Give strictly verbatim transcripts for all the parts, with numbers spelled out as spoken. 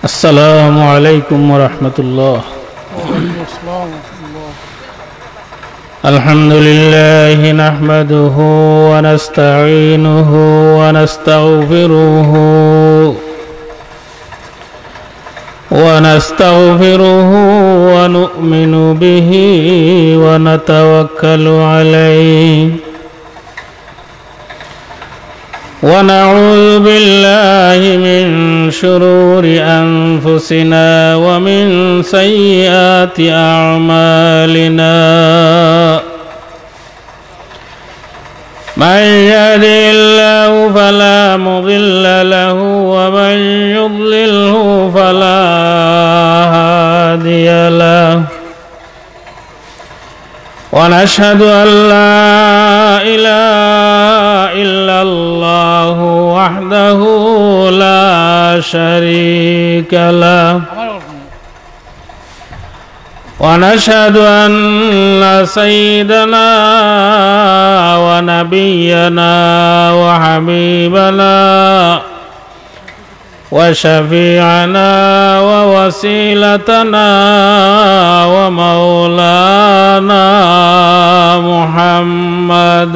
السلام عليكم ورحمة الله. الحمد لله نحمده ونستعينه ونستغفره ونستغفره ونؤمن به ونتوكل عليه ونعوذ بالله من شرور أنفسنا ومن سيئات أعمالنا. من يهده الله فلا مضل له ومن يضلله فلا هادي له. ونشهد أن لا إله إلا الله وحده لا شريك له. ونشهد أن سيدنا ونبينا وحبيبنا وشفيعنا ووسيلتنا ومولانا محمد،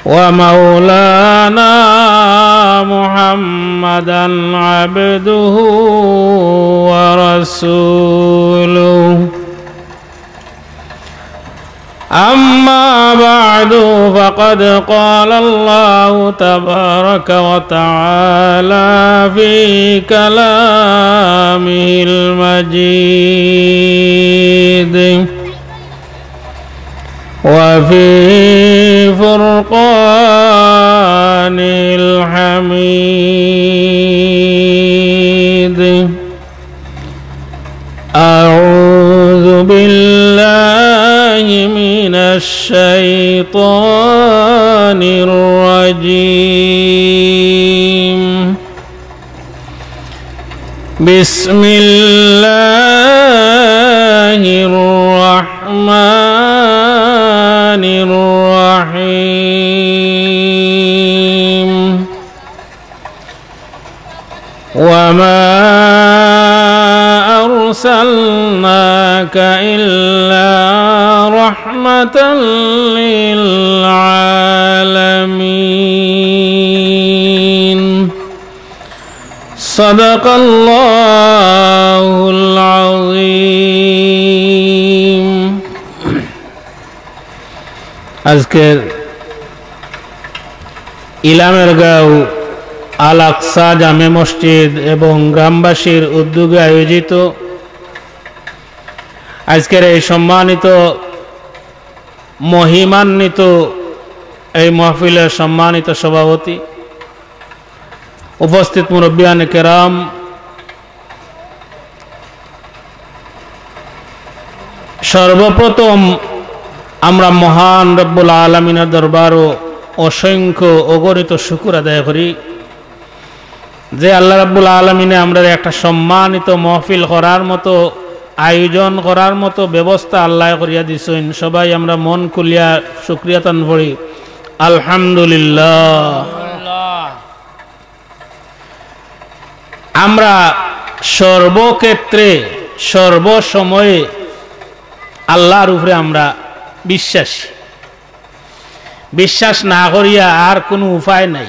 ومولانا محمدا عبده ورسوله. أما بعد، فقد قال الله تبارك وتعالى في كلامه المجيد وفي فرقانه الحميد. أعوذ بالله من الشيطان الرجيم. بسم الله الرحمن الرحيم. وما أرسلناك إلا رحمة للعالمين. صدق الله العظيم. আজকের ইলামের গাঁও আল আকসা জামে মসজিদ এবং গ্রামবাসীর উদ্যোগে আয়োজিত আজকের এই সম্মানিত, মহিমান্বিত এই মাহফিলের সম্মানিত সভাপতি, উপস্থিত মুরব্বিয়ানে কেরাম, সর্বপ্রথম আমরা মহান রব্বুল আলামিনের দরবারো অসংখ্য অগণিত শুকুর আদায় করি যে আল্লাহ রাব্বুল আলামিনে আমরারে একটা সম্মানিত মাহফিল করার মতো, আয়োজন করার মতো ব্যবস্থা আল্লায় করিয়া দিছইন। সবাই আমরা মন খুলিয়া শুকরিয়া তান পড়ি, আলহামদুলিল্লাহ। আমরা সর্বক্ষেত্রে, সর্বসময়ে আল্লাহর উপরে আমরা বিশ্বাসী। বিশ্বাস না করিয়া আর কোনো উপায় নাই।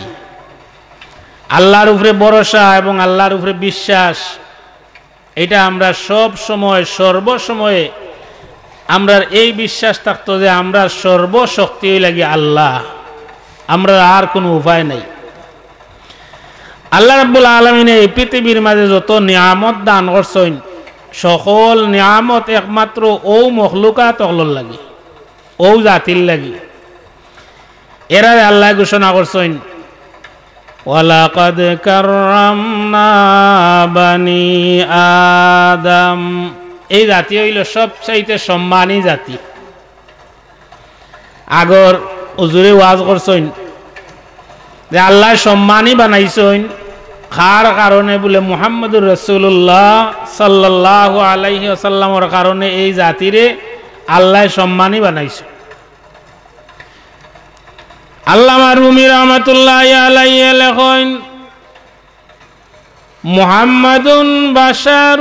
আল্লাহর উপরে ভরসা এবং আল্লাহর উপরে বিশ্বাস, এটা আমরা সব সময়, সর্বসময়ে আমরার এই বিশ্বাস থাকতো যে আমরার সর্বশক্তি অইলা গি আল্লাহ, আমরার আর কোনো উপায় নাই। আল্লাহ রাব্বুল আলামিনে এই পৃথিবীর মাঝে যত নিয়ামত দান করছইন, সকল নিয়ামত একমাত্র অউ মখলুকাত অকলর লাগি, অউ জাতির লাগি। এরারে আল্লায় ঘোষণা করছইন, "ওয়ালাকাদ কাররামনা বানি আদম।" এই জাতি অইলো সবচাইতে সম্মানী জাতি। আগর হুজুরে ওয়াজ করছইন যে আল্লায় সম্মানী বানাইছইন, কার কারণে? বুলে মুহাম্মদুর রাসূলুল্লাহ সাল্লাল্লাহু আলাইহি ওয়াসাল্লামর কারণে এই জাতিরে আল্লায় সম্মানী বানাইছইন। আল্লামা রুমি রহমাতুল্লাহি আলাইহি লেখইন, محمد بشر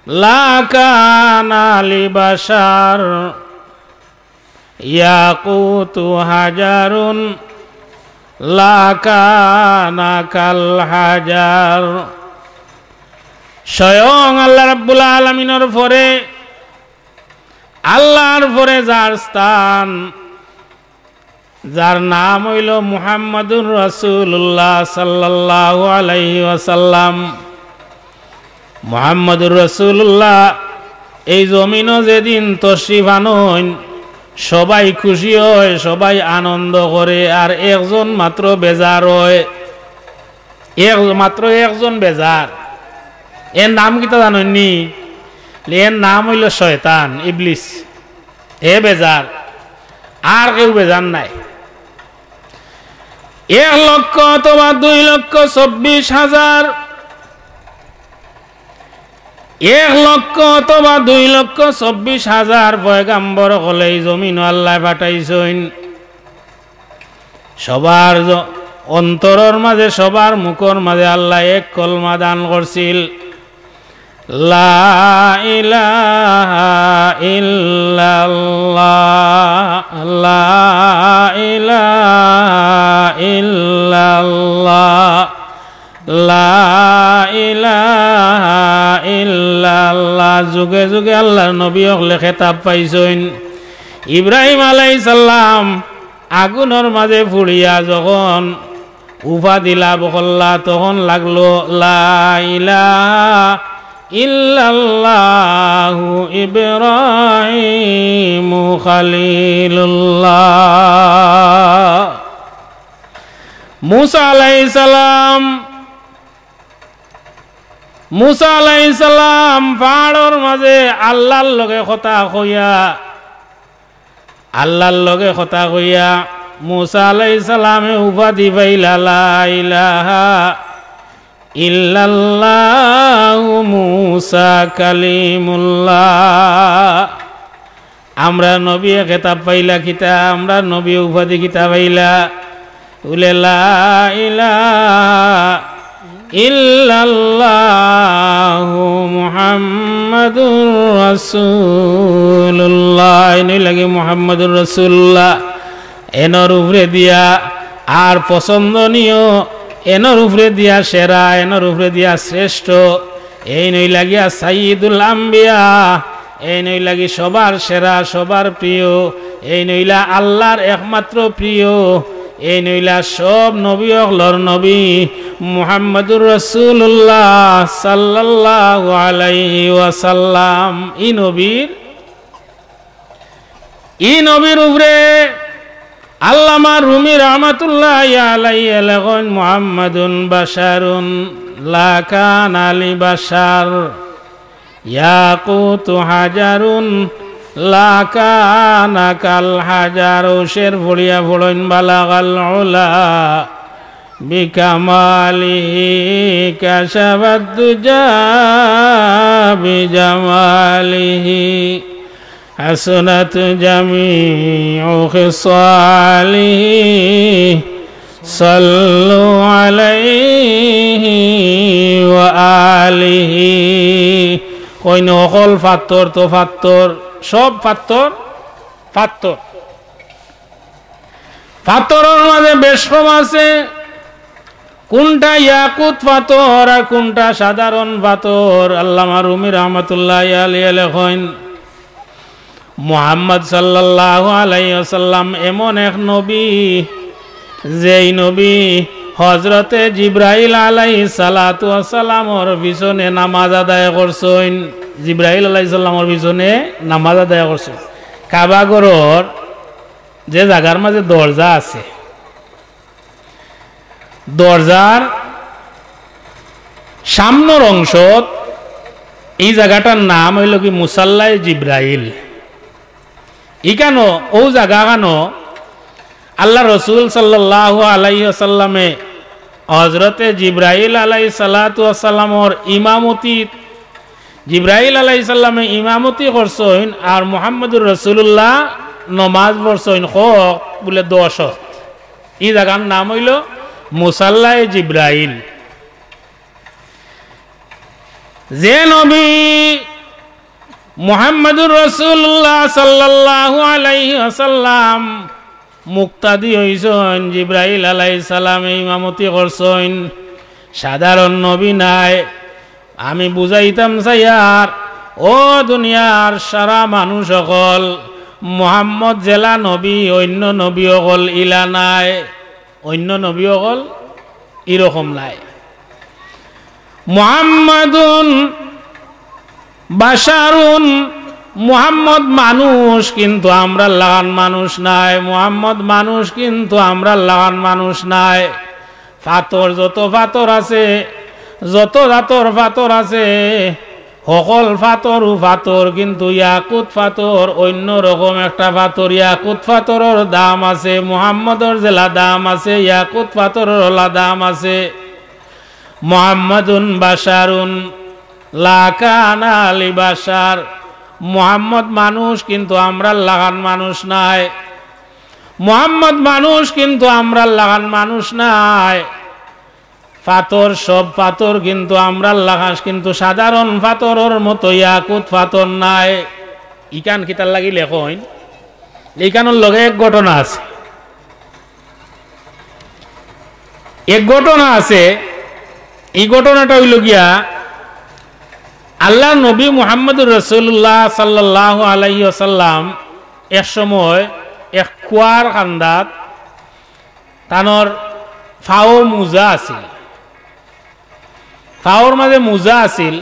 لا كان لبشر، يقوت حجر لا كان كالحجر। স্বয়ং আল্লাহ রাব্বুল আলামিনর পরে, আল্লাহর পরে যার স্থান, যার নাম অইলো মুহাম্মাদুর রাসূলুল্লাহ সাল্লাল্লাহু আলাইহি ওয়াসাল্লাম। মুহাম্মাদুর রাসূলুল্লাহ এই জমিনো যেদিন তশরিফ আনইন, সবাই খুশি অয়, সবাই আনন্দ করে, আর একজন মাত্র বেজার অয়। এক, মাত্র একজন বেজার। এর নাম কিতা জানইননি? এর নাম অইলো শয়তান, ইবলিস। হে বেজার, আর কেউ বেজার নায়। এক লক্ষ অথবা দুই লক্ষ চব্বিশ হাজার, এক লক্ষ অথবা দুই লক্ষ চব্বিশ হাজার পয়গাম্বর অকলে এই জমিনো আল্লায় পাঠাইছইন। সবার জ-, অন্তরর মাঝে, সবার মুখর মাঝে আল্লায় এক কলমা দান করছিল, لا إله إلا الله، لا إله إلا الله، لا إله إلا الله। যুগে যুগে আল্লাহর নবী অকলে খেতাব পাইছইন। ইব্রাহিম আলাইহিস সালাম আগুনর মাঝে পুড়িয়া যখন উপাধি লাভ করলা, তখন লাগলো, لا إله إلا الله إبراهيم خليل الله। মুসা আলাইহিস সালাম, মুসা আলাইহিস সালাম পাহাড়র মাঝে আল্লাহর লগে কথা কইয়া আল্লাহর লগে কথা কইয়া মুসা আলাইহিস সালামে উপাধি পাইলা, لا إله إلا الله موسى كليم الله। আমরার নবীয়ে খেতাব পাইলা কিতা, আমরার নবীয়ে উপাধি কিতা পাইলা? বলে, لا إله إلا الله محمد رسول الله। এইন অইলাগি মুহাম্মাদুর রাসূলুল্লাহ। এইনর উপরে দিয়া আর পছন্দনীয়, এইনর উপরে দিয়া সেরা, এইনর উপরে দিয়া শ্রেষ্ঠ, এইন অইলা গিয়া সাইয়্যিদুল আম্বিয়া, এইন অইলা গি সবার সেরা, সবার প্রিয়, এইন অইলা আল্লাহর একমাত্র প্রিয়, এইন অইলা সব নবী অকলর নবী মুহাম্মাদুর রাসূলুল্লাহ সাল্লাল্লাহু আলাইহি ওয়াসাল্লাম। ই নবীর ই নবীর উপরে আল্লামা রুমি রহমাতুল্লাহি আলাইহি লেখইন, محمد بشر لا كان لبشر، يقوت حجر لا كان كالحجر। শের পড়িয়া পড়ইন, بلغ العلا بكماله، كشف الدجى بجماله، حسنت جميع خصاله، صلوا عليه وآله। কইন হকল পাত্তর তো পাত্তর, সব পাত্তর, পাত্তর। পাত্তরর মাঝে বেশ কম আছে, কুনটা ইয়াকুত পাত্তর আর কুনটা সাধারণ পাত্তর। আল্লামা রুমি রহমাতুল্লাহি আলাইহি লেখইন, মুহাম্মদ সাল্লাল্লাহু আলাইহি ওয়াসাল্লাম এমন এক নবী, যেই নবী হযরতে জিব্রাইল আলাইহিস সালাতু ওয়াস সালামর পিছনে নামাজ আদায় করছইন। জিব্রাইল আলাইহিস সালামর পিছনে নামাজ আদায় করছইন। কাবা ঘরর যে জাগার মাঝে দরজা আছে, দরজার সামনর অংশত ই জাগাটার নাম অইলো গি মুসাল্লায়ে জিব্রাইল। ইখানো, অউ জাগাখানো আল্লার রসুল সাল্লাল্লাহু আলাইহি ওয়াসাল্লামে হজরতে জিব্রাইল আলাইহিস সালাতু ওয়াস সালামর ইমামতি, জিব্রাইল আলাইহিস সালামে ইমামতি করছইন আর মুহাম্মদুর রাসূলুল্লাহ নমাজ পড়ছইন, হক বুলে দশ অক্ত। ই জাগার নাম অইলো মুসাল্লায়ে জিব্রাইল। যে নবী মুহাম্মাদুর রাসূলুল্লাহ সাল্লাল্লাহু আলাইহি ওয়াসাল্লাম মুক্তাদি অইছইন, জিব্রাইল আলাইহিস সালামে ইমামতি করছইন, সাধারণ নবী নায়। আমি বুঝাইতাম চাইয়ার, ও দুনিয়ার সারা মানুষ অকল, মুহাম্মদ যেলা নবী, অইন্য নবী অকল ইলা নায়, অইন্য নবী অকল ইরকম নায়। মুহাম্মাদুন বাশারুন, মুহাম্মদ মানুষ, কিন্তু আমরার লাখান মানুষ নায়। মুহাম্মদ মানুষ, কিন্তু আমরার লাখান মানুষ নায়। ফাতর, যত ফাতর আছে, যত জাতর ফাতর আছে, হকল ফাতরউ ফাতর, কিন্তু ইয়াকুত ফাতর অইন্য রকম একটা ফাতর। ইয়াকুত ফাতরর দাম আছে, মুহাম্মদর যেলা দাম আছে, ইয়াকুত ফাতরর অলা দাম আছে। মুহাম্মাদুন বাশারুন লা কানা লি বাশার। মুহাম্মদ মানুষ, কিন্তু আমরার লাখান মানুষ নায়। মুহাম্মদ মানুষ, কিন্তু আমরার লাখান মানুষ নায়। ফাতর, সব ফাতর, কিন্তু আমরার লাখান, কিন্তু সাধারণ ফাতরর মতো ইয়াকুত ফাতর নায়। ইখান কিতার লাগি লেখইন? ইখানর লগে এক ঘটনা আছে। এক ঘটনা আছে, ই ঘটনাটা অইলো গিয়া, আল্লাহর নবী মুহাম্মদুর রাসূলুল্লাহ সাল্লাল্লাহু আলাইহি ওয়াসাল্লাম এক সময় এক কুয়ার কান্দাত তানর ফাও মুজা আছিল, ফাওর মাঝে মুজা আছিল,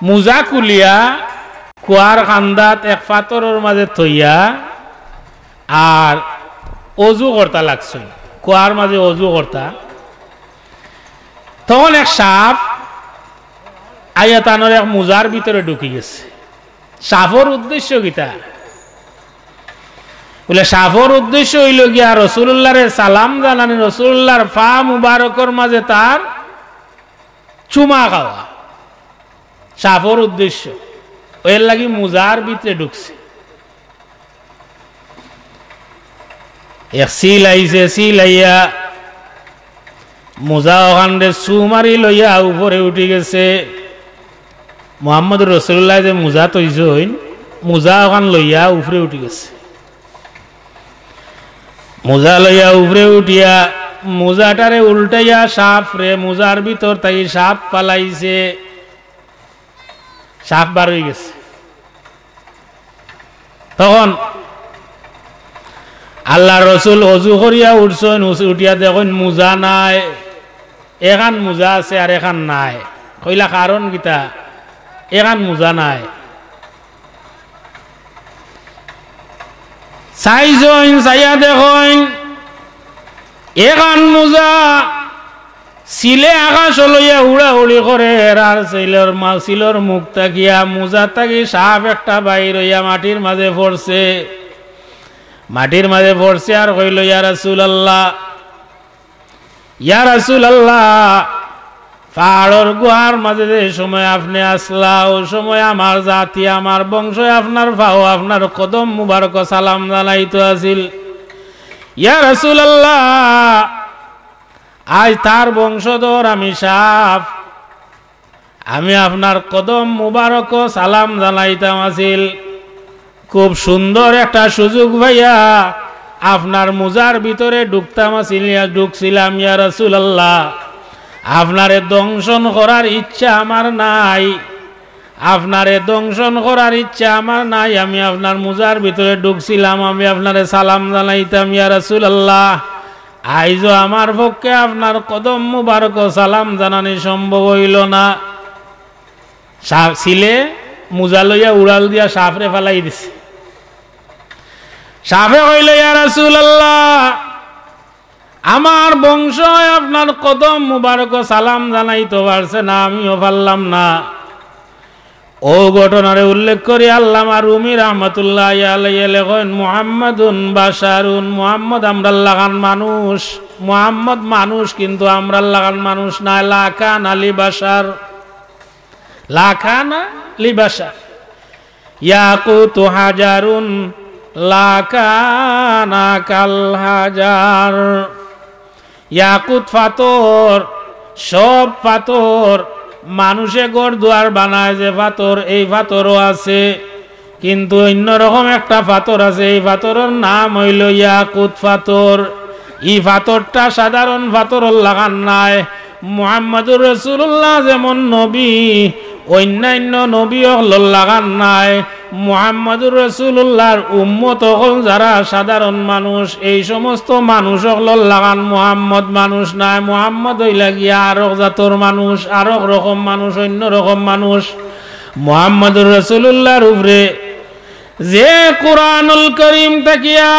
মুজা খুলিয়া কুয়ার কান্দাত এক ফাতরর মাঝে থইয়া আর অজু করতা লাগছইন, কুয়ার মাঝে অজু করতা। তখন এক সাপ আইয়া তানর এক মুজার ভিতরে ঢুকি গেছে। সাপর উদ্দেশ্য কিতা? বুলে, সাপর উদ্দেশ্য অইলো গিয়া রসুলুল্লাহরে সালাম জানানি, রসুলুল্লাহর ফা মুবারকর মাঝে তার চুমা খাওয়া, সাপর উদ্দেশ্য। এর লাগি মুজার ভিতরে ঢুকছে। এক চিল আইছে, চিল আইয়া মুজা অখানরে ছু মারি লইয়া উপরে উঠি গেছে। মুহাম্মদুর রাসূলুল্লাহ যে মুজা থইছইন, মুজা অখান লইয়া উপরে উঠি গেছে। মুজা লইয়া উপরে উঠিয়া মুজাটারে উল্টাইয়া সাপরে মুজার ভিতর থাকি সাপ ফালাইছে, সাপ বার অই গেছে। তখন আল্লাহর রসুল অজু করিয়া উঠছইন, উস-, উঠিয়া দেখইন মুজা নাই, এখান মুজা আছে আর এখান নাই। কইলা, "কারণ কিতা? এখান মুজা নাই।" চাইছইন, চাইয়া দেখইন, এখান মুজা চিলে আকাশ লইয়া উড়াউড়ি করের, আর চিলর মা-, চিলর মুখ থাকিয়া মুজা থাকি সাপ একটা বাইর অইয়া মাটির মাঝে পড়ছে। মাটির মাঝে পড়ছে আর কইল, "ইয়া রাসূলুল্লাহ, ইয়া রাসূলুল্লাহ, পাহাড়র গুহার মাঝে যে সময় আপনে আছলা, অউ সময় আমার জাতি, আমার বংশয় আপনার পাও, আপনার কদম মুবারকো সালাম জানাইতো আছিল। ইয়া রাসূলুল্লাহ, আইজ তার বংশধর আমি সাপ, আমি আপনার কদম মুবারকো সালাম জানাইতাম আছিল। খুব সুন্দর একটা সুযোগ পাইয়া আপনার মুজার ভিতরে ঢুকতাম আছিল, ইয়া ঢুকছিলাম, ইয়া রাসূলুল্লাহ। আপনারে দংশন করার ইচ্ছা আমার নাই, আপনারে দংশন করার ইচ্ছা আমার নাই। আমি আপনার মুজার ভিতরে ঢুকছিলাম, আমি আপনারে সালাম জানাইতাম, ইয়া রাসূলুল্লাহ। আইজও আমার পক্ষে আপনার কদম মুবারকো সালাম জানানি সম্ভব অইল না।" সাপ, চিলে মুজা লইয়া উড়াল দিয়া সাপরে ফালাই দিছে। সাপে কইল, "ইয়া রাসূলুল্লাহ, আমার বংশয় আপনার কদম মুবারকো সালাম জানাইতো পারছে না, আমিও পারলাম না।" অউ ঘটনারে উল্লেখ করি আল্লামা রুমি রহমতুল্লাহি আলাইহি লেখইন, "মুহাম্মাদুন বাশারুন, মুহাম্মদ আমরার লাখান মানুষ, মুহাম্মদ মানুষ কিন্তু আমরার লাখান মানুষ নায়, লা কানা লি বাশার, লা কানা লি বাশার, ইয়াকুতু হাজারুন, লা কানা কাল হাজার।" ইয়াকুত পাথর, সব পাথর, মানুষে ঘর দুয়ার বানায় যে পাথর, এই পাথরও আছে, কিন্তু অইন্য রকম একটা পাথর আছে, এই পাথরর নাম অইলো ইয়াকুত পাথর। ই পাথরটা সাধারণ পাথরর লাখান নায়। মুহাম্মাদুর রাসূলুল্লাহ যেমন নবী, অইন্যাইন্য নবী অকলর লাখান নায়। মুহাম্মাদুর রাসূলুল্লাহর উম্মত অকল যারা সাধারণ মানুষ, এই সমস্ত মানুষ অকলর লাখান মুহাম্মদ মানুষ নায়। মুহাম্মদ অইলা গিয়া আরক জাতর মানুষ, আরক রকম মানুষ, অইন্য রকম মানুষ। মুহাম্মাদুর রাসূলুল্লাহর উপরে যে কোরআনুল করিম থাকিয়া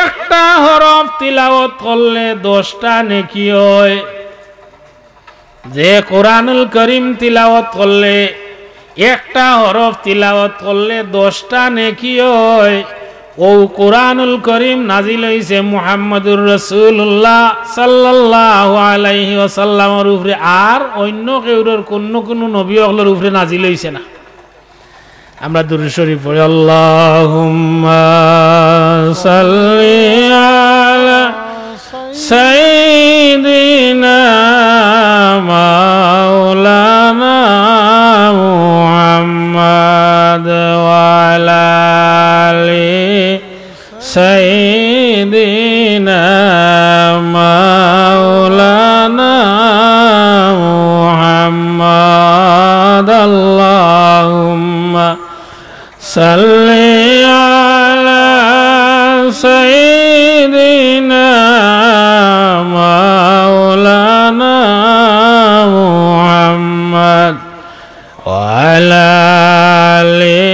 একটা হরফ তিলাওয়াত করলে দশটা নেকি অয়, যে কোরআনুল করিম তিলাওয়াত করলে, একটা হরফ তিলাওয়াত করলে দশটা নেকি অয়। অউ কোরআনুল করিম নাজিল অইছে মুহাম্মাদুর রাসূলুল্লাহ সাল্লাল্লাহু আলাইহি ওয়াসাল্লামর উপরে, আর অইন্য কেউরর কুনু কুনু নবী অকলর উপরে নাজিল অইছে না। আমরা দুরূদ শরীফ পড়ি, আল্লাহুম্মা সাল্লি আলা সাইয়্যিদিনা মাওলানা মুহাম্মাদ ওয়া আলা আলি সাইয়্যিদিনা মাওলানা মুহাম্মাদ। আল্লাহুম্মা সাল্লি আলা সাইয়্যিদিনা মাওলানা মুহাম্মাদ ওয়া আলা আলি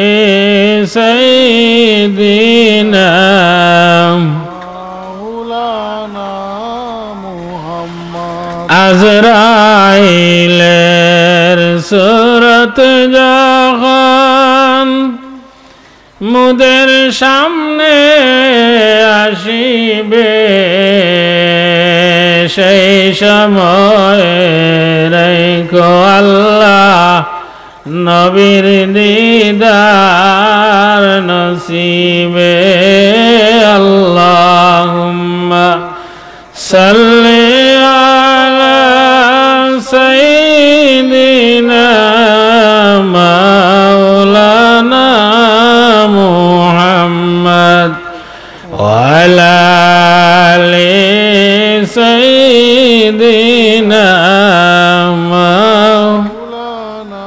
সাইয়্যিদিনা মাওলানা মুহাম্মদ। আজরাইলের সুরত যখন মোদের সামনে আসিবে, সেই সময় রাইখো আল্লাহ নবীর দিদার নসিবে। আল্লাহুম্মা সাল্লি আলা সাইয়্যিদিনা মাওলানা মুহাম্মদ ওয়া আলা আলি সাইয়্যিদিনা মাওলানা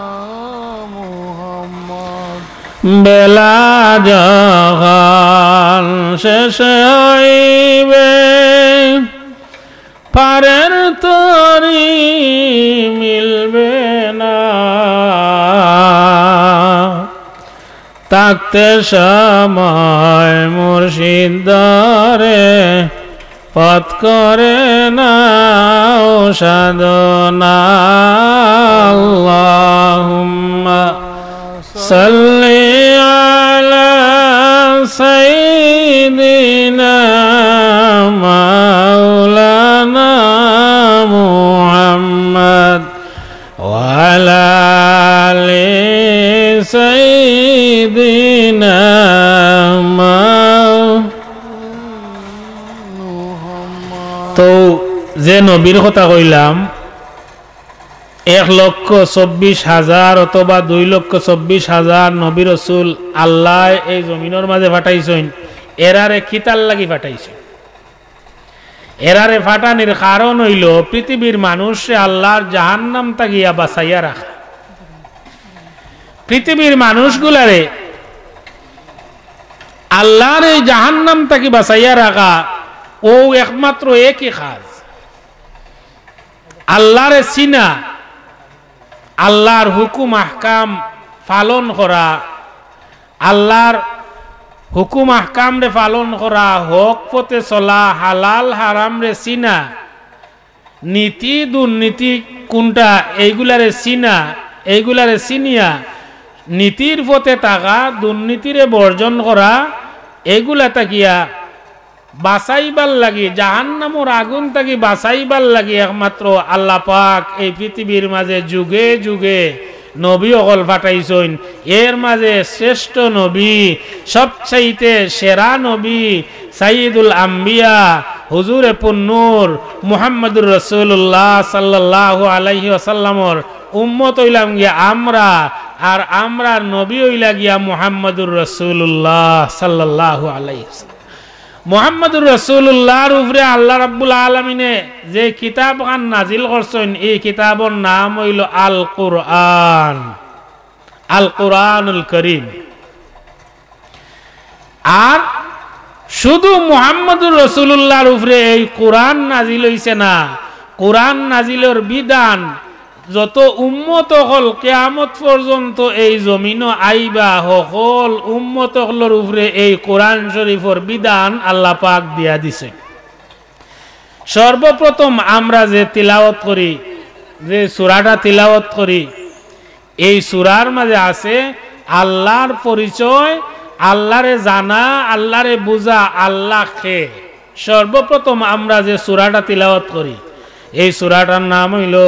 মুহাম্মদ। বেলা যখন শেষ অইবে, পারের তরি মিলবে না। থাকতে সময় মুর্শিদ দরে পথ করে নাও সাধনা। আল্লাহুম্মা সাল্লি আলা সাইয়্যিদিনা মাওলানা মুহাম্মদ ওয়া আলা আলি সাইয়্যিদিনা মাও-, তো যে নবীর কথা কইলাম, এক লক্ষ চব্বিশ হাজার অথবা দুই লক্ষ চব্বিশ হাজার নবী রসুল আল্লায় এই জমিনর মাঝে পাঠাইছইন। এরারে কিতার লাগি পাঠাইছইন? এরারে পাঠানির কারণ অইলো পৃথিবীর মানুষরে আল্লার জাহান্নাম থাকিয়া বাঁচাইয়া রাখা। পৃথিবীর মানুষগুলারে আল্লার এই জাহান্নাম থাকি বাঁচাইয়া রাখা, অউ একমাত্র একই কাজ। আল্লারে চিনা, আল্লার হুকুম আহকাম পালন করা, আল্লার হুকুম আহকামরে পালন করা, হক পথে চলা, হালাল হারামরে চিনা, নীতি দুর্নীতি কুনটা এইগুলারে চিনা, এইগুলারে চিনিয়া নীতির পথে থাকা, দুর্নীতিরে বর্জন করা, এইগুলা থাকিয়া বাঁচাইবার লাগি, জাহান্নামর আগুন থাকি বাঁচাইবার লাগি একমাত্র আল্লা পাক এই পৃথিবীর মাঝে যুগে যুগে নবী অকল পাঠাইছইন। এর মাঝে শ্রেষ্ঠ নবী, সবচাইতে সেরা নবী, সাইয়্যিদুল আম্বিয়া, হুজুরে পুন্নূর, মুহাম্মাদুর রাসূলুল্লাহ সাল্লাল্লাহু আলাইহি ওয়াসাল্লামর উম্মত অইলাম গিয়া আমরা, আর আমরার নবী অইলা গিয়া মুহাম্মাদুর রাসূলুল্লাহ সাল্লাল্লাহু আলাইহি ওয়াসাল্লাম। মুহাম্মাদুর রাসূলুল্লাহর উপরে আল্লাহ রাব্বুল আলামিনে যে কিতাবখান নাজিল করছইন, এই কিতাবর নাম অইলো আল কুরআন, আল কুরআনুল করিম। আর শুধু মুহাম্মাদুর রাসূলুল্লাহর উপরে এই কুরআন নাজিল অইছে না, কুরআন নাজিলর বিধান যত উম্মত অকল কিয়ামত পর্যন্ত এই জমিনো আইবা, হকল উম্মত অকলর উপরে এই কুরআন শরীফর বিধান আল্লাহ পাক দিয়া দিছে। সর্বপ্রথম আমরা যে তিলাওয়াত করি, যে সূরাটা তিলাওয়াত করি, এই সূরার মাঝে আছে আল্লাহর পরিচয়, আল্লাহরে জানা, আল্লাহরে বুঝা, আল্লাহ কে। সর্বপ্রথম আমরা যে সূরাটা তিলাওয়াত করি, এই সূরাটার নাম অইলো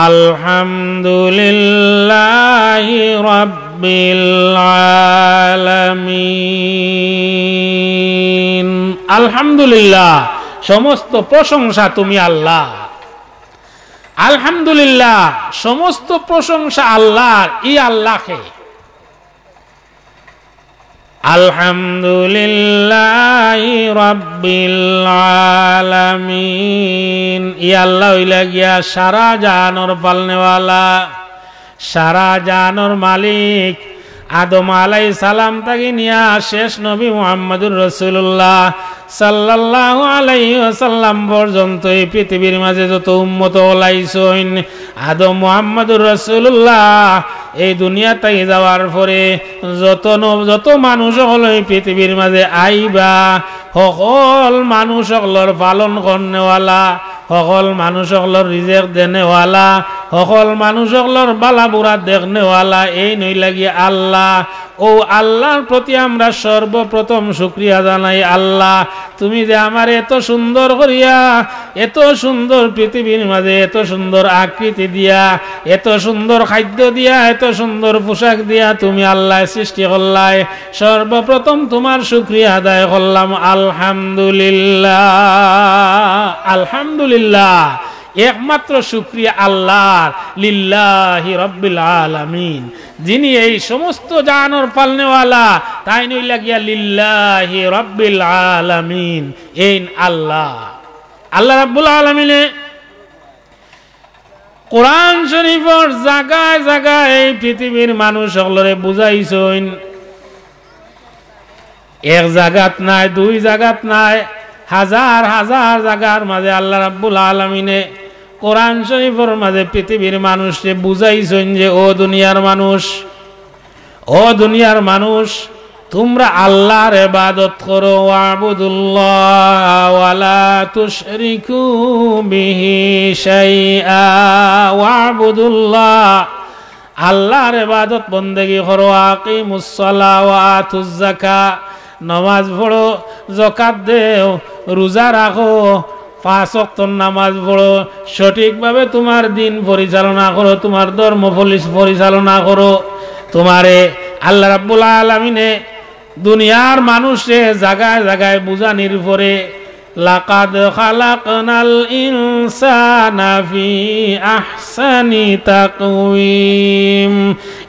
আলহামদুলিল্লাহি রাব্বিল আলামিন। আলহামদুলিল্লাহ, সমস্ত প্রশংসা তুমি আল্লাহ। আলহামদুলিল্লাহ, সমস্ত প্রশংসা আল্লাহর। ই আল্লাহ কে? আলহামদুলিল্লাহি রাব্বিল আলামিন। ই আল্লাহ অইলা গিয়া সারা জাহানর পালনেওয়ালা, সারা জাহানর মালিক। আদম আলাইহিস সালাম থাকি নিয়া শেষ নবী মুহাম্মাদুর রাসূলুল্লাহ সাল্লাল্লাহু আলাইহি ওয়াসাল্লাম পর্যন্ত এই পৃথিবীর মাঝে যত উম্মত অকল আইছইন, আদম মুহাম্মাদুর রাসূলুল্লাহ এই দুনিয়া থাকি যাওয়ার পরে যত ন-, যত মানুষ অকল এই পৃথিবীর মাঝে আইবা, হকল মানুষ অকলর পালন করনেওয়ালা, হকল মানুষ অকলর রিজেক দেনেওয়ালা, হকল মানুষ অকলর বালা বুরা দেখনেওয়ালা, এইন অইলা গিয়া আল্লাহ। অউ আল্লাহর প্রতি আমরা সর্বপ্রথম শুকরিয়া জানাই, আল্লাহ, তুমি যে আমারে এত সুন্দর করিয়া, এত সুন্দর পৃথিবীর মাঝে এত সুন্দর আকৃতি দিয়া, এত সুন্দর খাদ্য দিয়া, এত সুন্দর পোশাক দিয়া তুমি আল্লাহ সৃষ্টি করলায়, সর্বপ্রথম তুমার শুকরিয়া আদায় করলাম, আলহামদুলিল্লাহ। আলহামদুলিল্লাহ, একমাত্র শুকরিয়া আল্লাহর, লিল্লাহি রাব্বিল আলামিন, যিনি এই সমস্ত জাহানর পালনেওয়ালা, তাইন অইলা গিয়া লিল্লাহি রাব্বিল আলামিন, এইন আল্লাহ। আল্লাহ রাব্বুল আলামিনে কোরআন শরীফর জাগায় জাগায় এই পৃথিবীর মানুষ অকলরে বুঝাইছইন। এক জাগাত নায়, দুই জাগাত নায়, হাজার হাজার জাগার মাঝে আল্লাহ রাব্বুল আলামিনে কোরআন শরীফর মাঝে পৃথিবীর মানুষরে বুঝাইছইন যে, ও দুনিয়ার মানুষ, ও দুনিয়ার মানুষ, তুমরা আল্লাহর ইবাদত করো, ওয়াবুদুল্লাহ ওয়ালা তুশরিকু বিহি শাইআ, ওয়াবুদুল্লাহ, আল্লাহর ইবাদত বন্দেগি করো, আকিমুস সালাহ ওয়া আতুজ যাকাহ, নামাজ পড়ো, যাকাত দেও, রোজা রাখো, পাঁচ ওয়াক্ত নামাজ পড়ো, সঠিকভাবে তুমার দিন পরিচালনা করো, তুমার ধর্ম পলিস-, পরিচালনা করো। তুমারে আল্লাহ রাব্বুল আলামিনে দুনিয়ার মানুষরে জাগায় জাগায় বুঝানির পরে, লাকাদ খালাকনাল ইনসানা ফি আহসানি তাকওয়িম,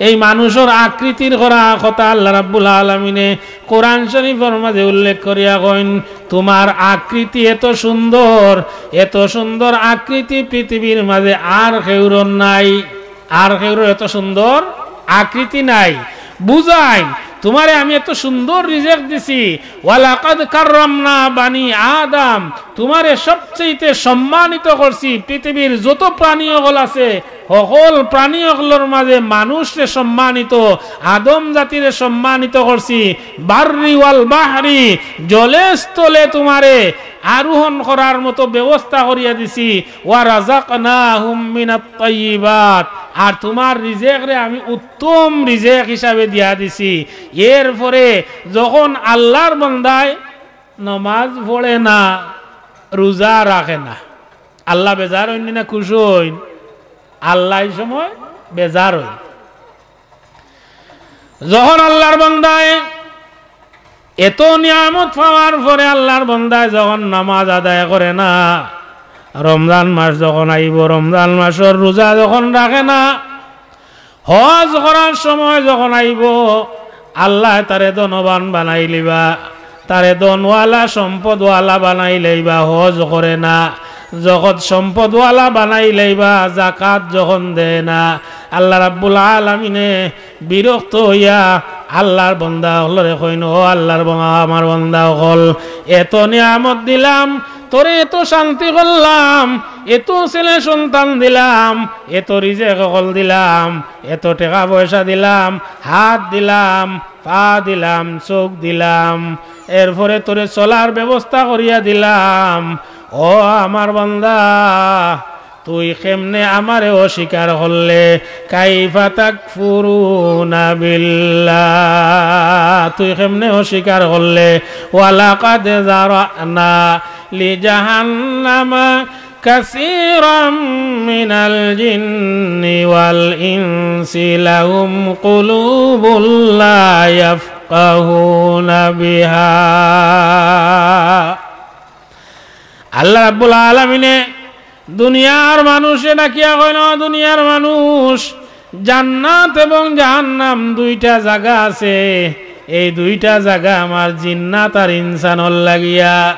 এই মানুষর আকৃতির করা কথা আল্লাহ রাব্বুল আলামিনে কোরআন শরীফর মাঝে উল্লেখ করিয়া কইন, তুমার আকৃতি এত সুন্দর, এত সুন্দর আকৃতি পৃথিবীর মাঝে আর কেউরর নাই, আর কেউরর এত সুন্দর আকৃতি নাই। বুঝাইন, তুমারে আমি এত সুন্দর রিজেক দিছি, ওয়ালাকাদ কাররামনা বানি আদম, তুমারে সবচেয়ে সম্মানিত করছি, পৃথিবীর যত প্রাণী অকল আছে, হকল প্রাণী অকলর মাঝে মানুষরে সম্মানিত, আদম জাতিরে সম্মানিত করছি, বাররি ওয়াল বাহরি, জলে স্থলে তুমারে আরোহণ করার মতো ব্যবস্থা করিয়া দিছি, ওয়া রাযাকনাহুম মিনাত তাইয়িবাত, আর তুমার রিজেকরে আমি উত্তম রিজেক হিসাবে দিয়া দিছি। এরপরে যখন আল্লাহর বন্দায় নমাজ পড়ে না, রোজা রাখে না, আল্লাহ বেজার অইন না খুশ অইন? আল্লাহ এই সময় বেজার অইন। যখন আল্লাহর বন্দায় এত নিয়ামত পাওয়ার পরে আল্লাহর বন্দায় যখন নামাজ আদায় করে না, রমজান মাস যখন আইবো, রমজান মাসর রোজা যখন রাখে না, হজ করার সময় যখন আইবো, আল্লায় তারে ধনবান বানাইলিবা, তারে ধনওয়ালা, সম্পদওয়ালা বানাইলাইবা, হজ করে না, যখন সম্পদওয়ালা বানাইলাইবা, জাকাত যখন দেয় না, আল্লাহ রাব্বুল আলামিনে বিরক্ত অইয়া আল্লাহর বন্দা অকলরে কইন, "ও আল্লাহর বন্দা, আমার বন্দা অকল, এত নিয়ামত দিলাম, তোরে এত শান্তি করলাম, এত ছেলে সন্তান দিলাম, এত রিজেক অকল দিলাম, এত টেকা পয়সা দিলাম, হাত দিলাম, পা দিলাম, চউখ দিলাম, এরপরে তোরে চলার ব্যবস্থা করিয়া দিলাম। ও আমার বন্দা, তুই কেমনে আমারে অস্বীকার করলে?" "কাইফা তাকফুরুনা বিল্লাহ?" তুই কেমনে অস্বীকার করলে? "ওয়ালাকাদ জারানা লিজাহান্নামা কাসীরাম মিনাল জিন্নি ওয়াল ইনসি লাহুম কুলুবুল লা ইয়াফকাহুনা বিহা।" আল্লাহ রাব্বুল আলামিনে দুনিয়ার মানুষরে ডাকিয়া কইন, "দুনিয়ার মানুষ, জান্নাত এবং জাহান্নাম দুইটা জাগা আছে, এই দুইটা জাগা আমার জিন্নাত আর ইনসানর লাগিয়া।"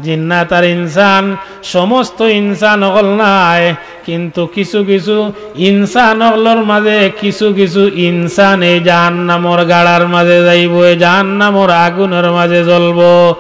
জিন্নাত আর ইনসান, সমস্ত ইনসান অকল নায়, কিন্তু কিছু কিছু ইনসান অকলর মাঝে কিছু কিছু ইনসান এই জাহান্নামর গাড়ার মাঝে যাইবো, এই জাহান্নামর আগুনর মাঝে জ্বলবো।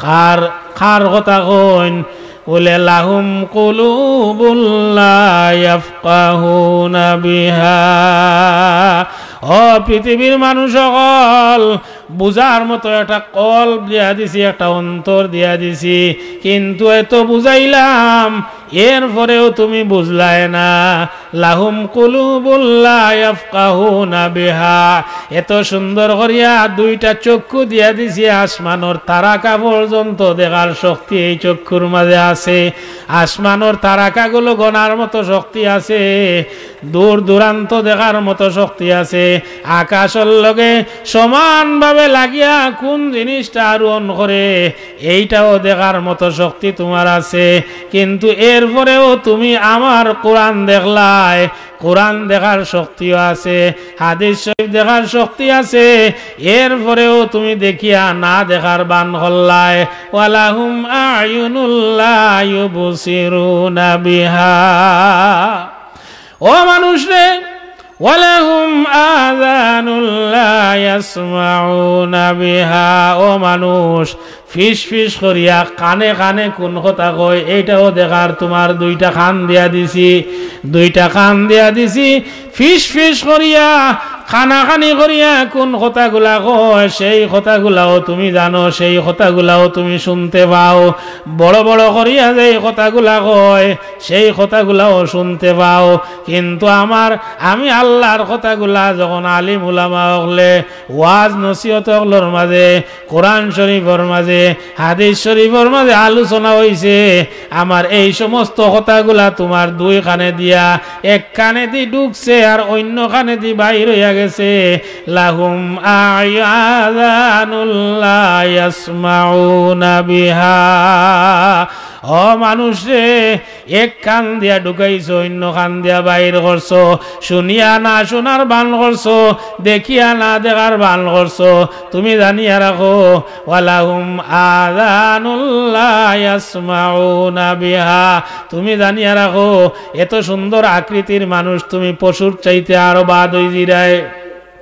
কার, কার কথা কইন? বলে, "লাহুম কুলুবুল লা ইয়াফকাহুনা বিহা।" ও পৃথিবীর মানুষ অকল, বুঝার মতো একটা কলব দিয়া দিছি, একটা অন্তর দিয়া দিছি, কিন্তু এত বুঝাইলাম, এরপরেও তুমি বুঝলায় না। "লাহুম কুলুবুল লা ইয়াফকাহুনা বিহা।" এত সুন্দর করিয়া দুইটা চক্ষু দিয়া দিছি, আসমানর তারাকা পর্যন্ত দেখার শক্তি এই চক্ষুর মাঝে আছে। আসমানর তারাকাগুলো গণার মতো শক্তি আছে, দূর দূরান্ত দেখার মতো শক্তি আছে। আকাশর লগে সমানভাবে লাগিয়া কোন জিনিসটা আরোহণ করে, এইটাও দেখার মতো শক্তি তোমার আছে। কিন্তু এরপরেও তুমি আমার কোরআন দেখলায়, কোরআন দেখার শক্তিও আছে, হাদিস শরীফ দেখার শক্তি আছে, এরপরেও তুমি দেখিয়া না দেখার বান করলায়। "ওয়ালাহুম আ'য়ুনুল লা ইউবসিরুনা বিহা।" ও মানুষ রে, "ওয়ালাহুম আযানুল লা ইয়াসমাউনা বিহা।" ও মানুষ, ফিস ফিস করিয়া কানে কানে কোন কথা কয়, এইটাও দেখার তোমার দুইটা কান দিয়া দিছি, দুইটা কান দিয়া দিছি। ফিস ফিস করিয়া, কানাকানি করিয়া কোন কথাগুলা কয়, সেই কথাগুলাও তুমি জানো, সেই কথাগুলাও তুমি শুনতে পাও। বড় বড় করিয়া যেই কথাগুলা কয়, সেই কথাগুলাও শুনতে পাও। কিন্তু আমার, আমি আল্লাহর কথাগুলা যখন আলিম উলামা অকলে ওয়াজ নসিহত অকলর মাঝে, কোরআন শরীফর মাঝে, হাদিস শরীফর মাঝে আলোচনা অইছে, আমার এই সমস্ত কথাগুলা তোমার দুই কানে দিয়া, এক কানেদি ঢুকছে আর অন্য কানেদি বাইর অইয়া গেছে। "লাহুম আ'যানুল লা ইয়াসমাউনা বিহা।" ও মানুষ রে, এক কান দিয়া ঢুকাইছো, অন্য কান দিয়া বাইর করছো, শুনিয়া না শুনার বান করছো, দেখিয়া না দেখার বান করছো। তুমি জানিয়া রাখো, "ওয়ালাহুম আযানুল লা ইয়াসমাউনা বিহা।" তুমি জানিয়া রাখো, এত সুন্দর আকৃতির মানুষ তুমি পশুর চাইতে আরো বাদ অইযিরায়।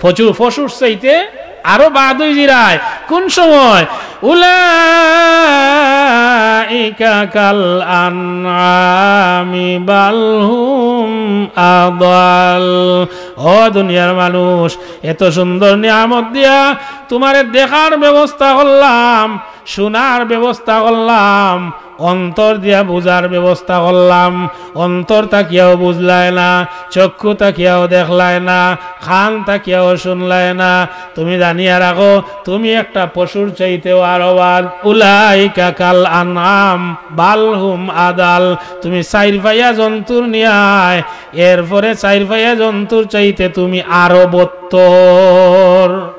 পশু, পশুর চাইতে আরো বাদ অইযিরায়। কোন সময়? "উলাইকা কাল আনআমি বাল হুম আদাল।" ও দুনিয়ার মানুষ, এত সুন্দর নিয়ামত দিয়া তোমারে দেখার ব্যবস্থা করলাম, শুনার ব্যবস্থা করলাম, অন্তর দিয়া বুঝার ব্যবস্থা করলাম, অন্তর থাকিয়াও বুঝলায় না, চক্ষু থাকিয়াও দেখলায় না, কান থাকিয়াও শুনলায় না। তুমি জানিয়া রাখো, তুমি একটা পশুর চাইতেও আরো বাদ। "উলাইকা কাল আনআম বাল হুম আদাল।" তুমি চাইর পাইয়া জন্তুর নিয়ায়, এরপরে চাইর পাইয়া জন্তুর চাইতে তুমি আরো বত্তর।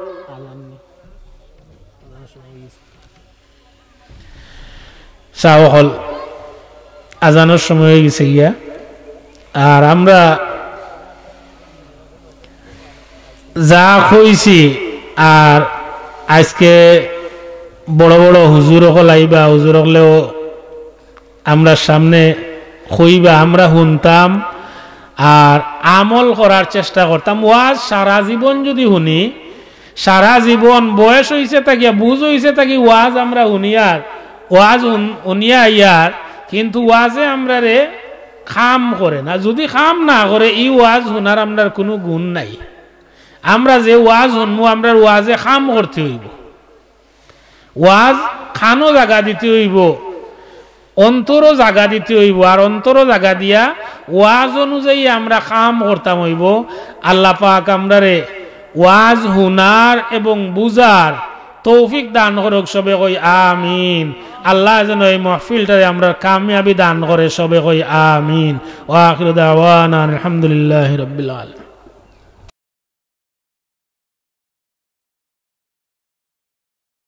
চাও অকল। আজানর সময় অই গেছে গিয়া। আর আমরা যা কইছি, আর আইজকে বড় বড় হুজুর অকল আইবা, হুজুর অকলেও আমরার সামনে কইবা, আমরা হুনতাম আর আমল করার চেষ্টা করতাম। ওয়াজ সারা জীবন যুদি হুনি, সারা জীবন বয়স অইছে থাকিয়া, বুঝ অইছে থাকি ওয়াজ আমরা হুনিয়ার, ওয়াজ হুন-, হুনিয়া আইয়ার, কিন্তু ওয়াজে আমরারে কাম করে না। যুদি কাম না করে, ই ওয়াজ হুনার আমরার কুনু গুণ নাই। আমরা যে ওয়াজ হুনমু, আমরার ওয়াজে কাম করতে অইবো। ওয়াজ কানো জাগা দিতে অইবো, অন্তরো জাগা দিতে অইবো, আর অন্তরো জাগা দিয়া ওয়াজ অনুযায়ী আমরা কাম করতাম অইবো। আল্লাহ পাক আমরারে ওয়াজ হুনার এবং বুঝার তৌফিক দান করউক, সবে কই আমিন। আল্লাহ যেন এই মাহফিলটারে আমরার কামিয়াবি দান করে, সবে কই আমিন। ওয়া আখিরু দাওয়ানা আলহামদুলিল্লাহি রাব্বিল আলামিন।